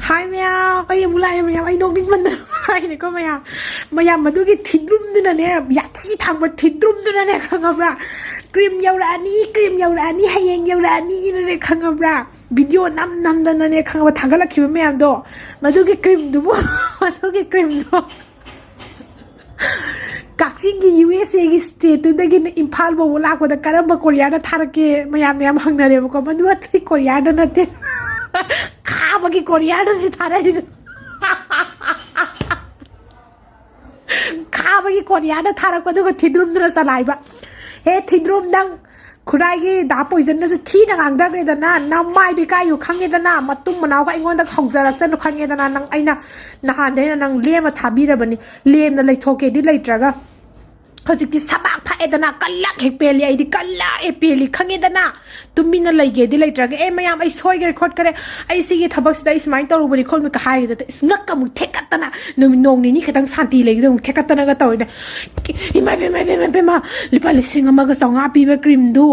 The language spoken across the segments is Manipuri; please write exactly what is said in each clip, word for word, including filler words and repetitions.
ꯍꯥꯏ ꯃꯌꯥꯝ, ꯑꯩ ꯑꯃꯨꯛ ꯂꯥꯛꯑꯦ ꯃꯌꯥꯝ, ꯑꯩ ꯅꯣꯛꯅꯤꯡꯃꯟꯗꯅ ꯍꯥꯏꯅꯤꯀꯣ ꯃꯌꯥꯝ꯫ ꯃꯌꯥꯝ, ꯃꯗꯨꯒꯤ ꯊꯤꯗ꯭ꯔꯨꯝꯗꯨꯅꯅꯦ, ꯌꯥꯊꯤ ꯊꯥꯡꯕ ꯊꯤꯗ꯭ꯔꯨꯝꯗꯨꯅꯅꯦ, ꯈꯪꯉꯕ꯭ꯔꯥ? ꯀ꯭ꯔꯤꯝ ꯌꯧꯔꯛꯑꯅꯤ, ꯀ꯭ꯔꯤꯝ ꯌꯧꯔꯛꯑꯅꯤ, ꯍꯌꯦꯡ ꯌꯧꯔꯛꯑꯅꯤꯅꯅꯦ, ꯈꯪꯉꯕ꯭ꯔꯥ? ꯚꯤꯗꯤꯑꯣ ꯅꯝ ꯅꯝꯗꯅꯅꯦ, ꯈꯪꯉꯕ, ꯊꯥꯒꯠꯂꯛꯈꯤꯕ ꯃꯌꯥꯝꯗꯣ, ꯃꯗꯨꯒꯤ ꯀ꯭ꯔꯤꯝꯗꯨꯕꯨ ꯃꯗꯨꯒꯤ ꯀ꯭ꯔꯤꯝꯗꯣ ꯀꯛꯆꯤꯡꯒꯤ ꯌꯨ ꯑꯦꯁ ꯑꯦꯒꯤ ꯁ꯭ꯇꯦꯠꯇꯨꯗꯒꯤꯅ ꯏꯝꯐꯥꯜ ꯐꯥꯎꯕ ꯂꯥꯛꯄꯗ ꯀꯔꯝꯕ ꯀꯣꯔꯤꯌꯔꯗ ꯊꯥꯔꯛꯀꯦ ꯃꯌꯥꯝꯅ ꯌꯥꯝ ꯍꯪꯅꯔꯦꯕꯀꯣ꯫ ꯃꯗꯨ ꯑꯇꯩ ꯀꯣꯔꯤꯌꯔꯗ ꯅꯠꯇꯦ, ꯈꯥꯕꯒꯤ ꯀꯣꯔꯤꯌꯔꯗꯅꯦ ꯊꯥꯔꯛꯏꯗꯣ꯫ ꯈꯥꯕꯒꯤ ꯀꯣꯔꯤꯌꯔꯗ ꯊꯥꯔꯛꯄ, ꯑꯗꯨꯒ ꯊꯤꯗ꯭ꯔꯨꯝꯗꯨꯅ ꯆꯂꯥꯏꯕ꯫ ꯍꯦ ꯊꯤꯗ꯭ꯔꯨꯝ, ꯅꯪ ꯈꯨꯔꯥꯏꯒꯤ ꯗꯥ ꯄꯣꯏꯖꯟꯅꯁꯨ ꯊꯤꯅ ꯉꯥꯡꯊꯈ꯭ꯔꯦꯗꯅ, ꯅꯃꯥꯏꯗꯣ ꯏꯀꯥꯏꯌꯨ ꯈꯪꯉꯦꯗꯅ, ꯃꯇꯨꯡ ꯃꯅꯥꯎꯒ ꯑꯩꯉꯣꯟꯗ ꯍꯧꯖꯔꯛꯇꯅꯨ ꯈꯪꯉꯦꯗꯅ꯫ ꯅꯪ, ꯑꯩꯅ ꯅꯍꯥꯟꯗꯩꯅ ꯅꯪ ꯂꯦꯝꯅ ꯊꯥꯕꯤꯔꯕꯅꯤ, ꯂꯦꯝꯅ ꯂꯩꯊꯣꯛꯀꯦꯗꯤ ꯂꯩꯇ꯭ꯔꯒ꯫ ꯍꯧꯖꯤꯛꯇꯤ ꯁꯕꯥꯛ ꯐꯛꯑꯦꯗꯅ, ꯀꯜꯂꯛ ꯍꯦꯛ ꯄꯦꯜꯂꯤ, ꯑꯩꯗꯤ ꯀꯜꯂꯛ ꯑꯦ ꯄꯦꯜꯂꯤ ꯈꯪꯉꯦꯗꯅ꯫ ꯇꯨꯃꯤꯟꯅ ꯂꯩꯒꯦꯗꯤ ꯂꯩꯇ꯭ꯔꯒ, "ꯑꯦ ꯃꯌꯥꯝ, ꯑꯩ ꯁꯣꯏꯈ꯭ꯔꯦ ꯈꯣꯠꯈ꯭ꯔꯦ, ꯑꯩ ꯁꯤꯒꯤ ꯊꯕꯛꯁꯤꯗ ꯑꯩ ꯁꯨꯃꯥꯏꯅ ꯇꯧꯔꯨꯕꯅꯤ ꯈꯣꯠꯂꯨꯕꯅꯤ"ꯀ ꯍꯥꯏꯒꯗ ꯏꯁ ꯉꯛꯀ ꯑꯃꯨꯛ ꯊꯦꯛꯀꯠꯇꯅ, ꯅꯨꯃꯤꯠ ꯅꯣꯡ ꯅꯤꯅꯤ ꯈꯛꯇꯪ ꯁꯥꯟꯇꯤ ꯂꯩꯒꯗ ꯑꯃꯨꯛ ꯊꯦꯛꯀꯠꯇꯅꯒ ꯇꯧꯔꯤꯗ꯫ ꯏꯃꯥ ꯏꯕꯦꯝꯃ, ꯏꯕꯦꯝꯃ, ꯏꯕꯦꯝꯃ, ꯂꯨꯄꯥ ꯂꯤꯁꯤꯡ ꯑꯃꯒ ꯆꯥꯝꯃꯉꯥ ꯄꯤꯕ ꯀ꯭ꯔꯤꯝꯗꯨ,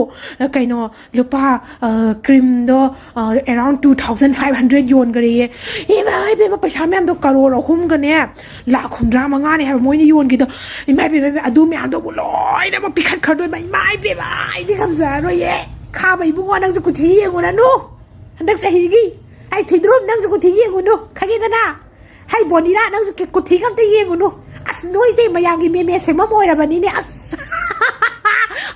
ꯀꯩꯅꯣ, ꯂꯨꯄꯥ, ꯑ, ꯀ꯭ꯔꯤꯝꯗꯣ, ꯑ, around two thousand five hundred ꯌꯣꯟꯈꯔꯦꯌꯦ꯫ ꯏꯃꯥ ꯏꯕꯦꯝꯃ, ꯄꯩꯁꯥ ꯃꯌꯥꯝꯗꯣ ꯀꯔꯣꯔ ꯑꯍꯨꯝꯒꯅꯦ ꯂꯥꯛ ꯍꯨꯝꯗ꯭ꯔꯥ ꯃꯉꯥꯅꯦ ꯍꯥꯏꯕ ꯃꯣꯏꯅ ꯌꯣꯟꯈꯤꯗꯣ꯫ ꯏꯃꯥ ꯏꯕꯦꯝꯃ, ꯏꯕꯦꯝꯃ, ꯑꯗꯨ ꯃꯌꯥꯝꯗꯣ ꯂꯣꯏꯅꯃꯛ ꯄꯤꯈꯠꯈ꯭ꯔꯗꯣꯏꯕ꯫ ꯏꯃꯥ ꯏꯕꯦꯝꯃ, ꯑꯩꯗꯤ ꯉꯝꯖꯔꯔꯣꯏꯌꯦ꯫ ꯈꯥꯕ ꯏꯕꯨꯡꯉꯣ, ꯅꯪꯁꯨ ꯀꯨꯊꯤ ꯌꯦꯡꯉꯨꯔꯅꯨ ꯍꯟꯗꯛ ꯆꯍꯤꯒꯤ꯫ ꯑꯩ ꯊꯤꯗ꯭ꯔꯨꯝ, ꯅꯪꯁꯨ ꯀꯨꯊꯤ ꯌꯦꯡꯉꯨꯅꯨ, ꯈꯪꯉꯦꯗꯅ? ꯍꯩ ꯕꯣꯅꯤꯔꯥ, ꯅꯪꯁꯨ ꯀꯤ-, ꯀꯨꯊꯤꯒ ꯑꯝꯇ ꯌꯦꯡꯉꯨꯅꯨ꯫ ꯑꯁ, ꯅꯣꯏꯁꯦ ꯃꯌꯥꯝꯒꯤ ꯃꯦꯃꯦ ꯁꯦꯝꯐꯝ ꯑꯣꯏꯔꯕꯅꯤꯅꯦ꯫ ꯑꯁ,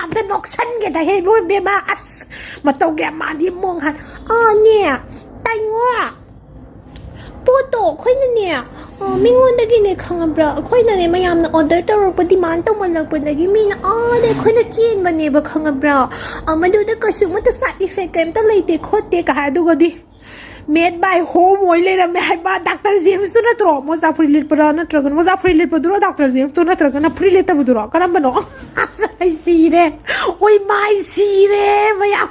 ꯑꯝꯇ ꯅꯣꯛꯁꯟꯒꯦꯗ ꯍꯦ, ꯏꯕꯨꯡ ꯏꯕꯦꯝꯃ꯫ ꯑꯁ, ꯃꯇꯧꯒ ꯌꯥꯝ ꯃꯥꯜꯂꯤ ꯃꯣꯡ ꯍꯥꯟ-, ꯑꯥ, ꯅꯦ, ꯇꯥꯏꯉꯣ꯫ ꯄꯣꯠꯇꯣ ꯑꯩꯈꯣꯏꯅꯅꯦ, ꯑ, ꯃꯤꯉꯣꯟꯗꯒꯤꯅꯦ, ꯈꯪꯉꯕ꯭ꯔꯥ? ꯑꯩꯈꯣꯏꯅꯅꯦ, ꯃꯌꯥꯝꯅ order ꯇꯧꯔꯛꯄ, demand ꯇꯧꯃꯜꯂꯛꯄꯗꯒꯤ ꯃꯤꯅ ꯑꯥꯗ ꯑꯩꯈꯣꯏꯅ ꯆꯦꯟꯕꯅꯦꯕ, ꯈꯪꯉꯕ꯭ꯔꯥ? ꯑ, ꯃꯗꯨꯗ ꯀꯩꯁꯨꯃꯠꯇ side effect ꯀꯩꯝꯇ ꯂꯩꯇꯦ ꯈꯣꯠꯇꯦ ꯀ ꯍꯥꯏ꯫ ꯑꯗꯨꯒꯗꯤ made by home ꯑꯣꯏ ꯂꯩꯔꯝꯃꯦ ꯍꯥꯏꯕ꯫ ꯗꯥꯛꯇꯔ ꯖꯦꯝꯁꯇꯨ ꯅꯠꯇ꯭ꯔꯣ? ꯃꯣꯖꯥ ꯐꯨꯔꯤ ꯂꯤꯠꯄ꯭ꯔꯥ? ꯅꯠꯇ꯭ꯔꯒꯅ ꯃꯣꯖꯥ ꯐꯨꯔꯤ ꯂꯤꯠꯄꯗꯨꯔꯣ ꯗꯥꯛꯇꯔ ꯖꯦꯝꯁꯇꯨ? ꯅꯠꯇ꯭ꯔꯒꯅ ꯐꯨꯔꯤ ꯂꯤꯠꯇꯕꯗꯨꯔꯣ? ꯀꯔꯝꯕꯅꯣ? ꯑꯁ, ꯑꯩ ꯁꯤꯔꯦ꯫ ꯑꯣꯏ ꯃꯥꯏ ꯁꯤꯔꯦ ꯃꯌꯥꯝ꯫